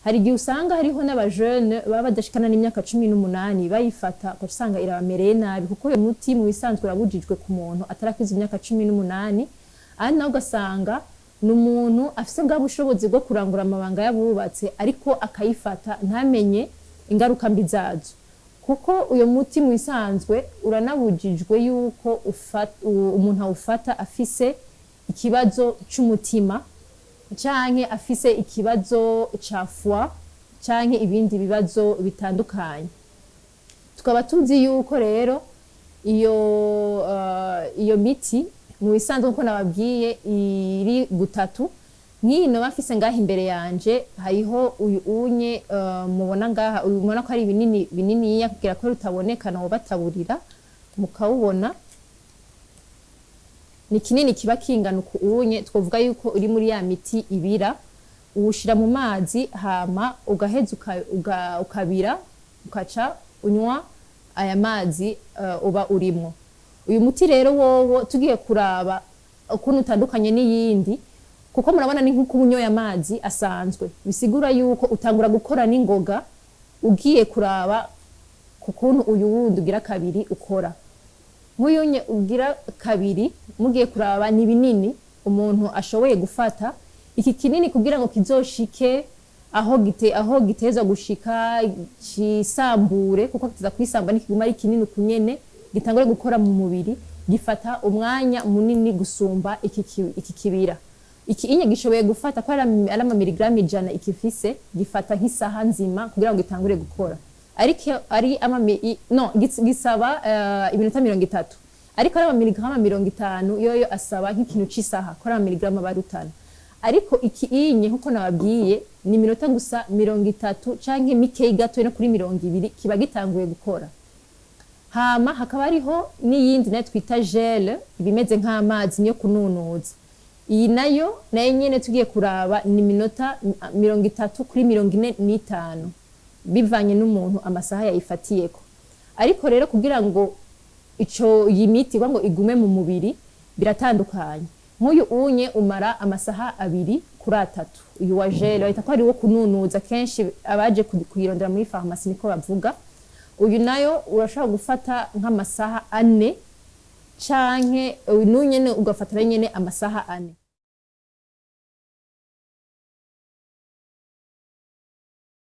Hari igihe usanga hariho n'abajene baba badashikana n'imyaka 18 bayifata, ugaca usanga irabamereye nabi, kuko uyo muti mu bisanzwe urabujijwe ku muntu atarakwiza imyaka 18. Ahandi nawe ugasanga ni umuntu afise bwa bushobozi bwo kurangura amabanga y'abubatse, ariko akayifata ntamenye ingaruka mbi zazo, kuko uyo muti mu bisanzwe uranabujijwe yuko umuntu awufata afise ikibazo c'umutima canke afise ikibazo ca foie canke ibindi bibazo bitandukanye. Tukaba tuzi yuko rero iyo miti mu bisanzwe, nkuko nababwiye, iri gutatu. Nk'iyi noba mfise ngaha imbere yanje, hariho uyu unye mubona ngaha, uyu mubona ko ari binini bininiya, kugira ko rutaboneka nobataburira mukawubona. Ni kinini, kiba kingana uku unye. Twovuga yuko uri muri ya miti ibira. Uwushira mu mazi, hama ugaheza ukabira, ukaca unywa aya mazi uba urimwo. Uyu muti rero wowo tugiye kuraba ukuntu utandukanye n'iyindi, kuko murabona ni nk'uko unyoye amazi asanzwe, bisigura yuko utangura gukora n'ingoga ugiye kuraba ku kuntu uyu wundi ugira kabiri ukora. Nk'uyu ugira kabiri, mugiye kuraba, ni binini umuntu ashoboye gufata. Iki kinini kugira ngo kizoshike aho gitezwa gushika, cisambure, kuko kiza kwisamba nikiguma ari kinini ukunyene, gitangure gukora mu mubiri, gifata umwanya munini gusumba iki kibira. Iki inye gishoboye gufata ko ari amamiligramu 100 ikifise, gifata nk'isaha nzima kugira ngo gitangure gukora, ariko ari no gisaba iminota 30, ariko ari amamiligramu 50 yoyo asaba nk'ikintu c'isaha, ko ari amamiligramu aba arutana. Ariko iki inye, nkuko nababwiye, ni iminota gusa 30 canke mikeyi gato no kuri 20, kiba gitanguye gukora. Hama hakaba hariho n'iyindi nayo twita gel, ibimeze nk'amazi, niyo kununuza. Iyi nayo nyene tugiye kuraba ni iminota 30 kuri 45, bivanye n'umuntu amasaha yayifatiyeko. Ariko rero kugira ngo ico iyi miti ngo igume mu mubiri biratandukanye. Nk'uyu unye umara amasaha 2 kuri 3. Uyu wa gel bahita ko ari wo kununuza, kenshi abaje kuyirondera muri farumasi niko bavuga. Uyu nayo urashobora gufata nk'amasaha 4, canke uyu nyene ugafata nayo nyene amasaha 4.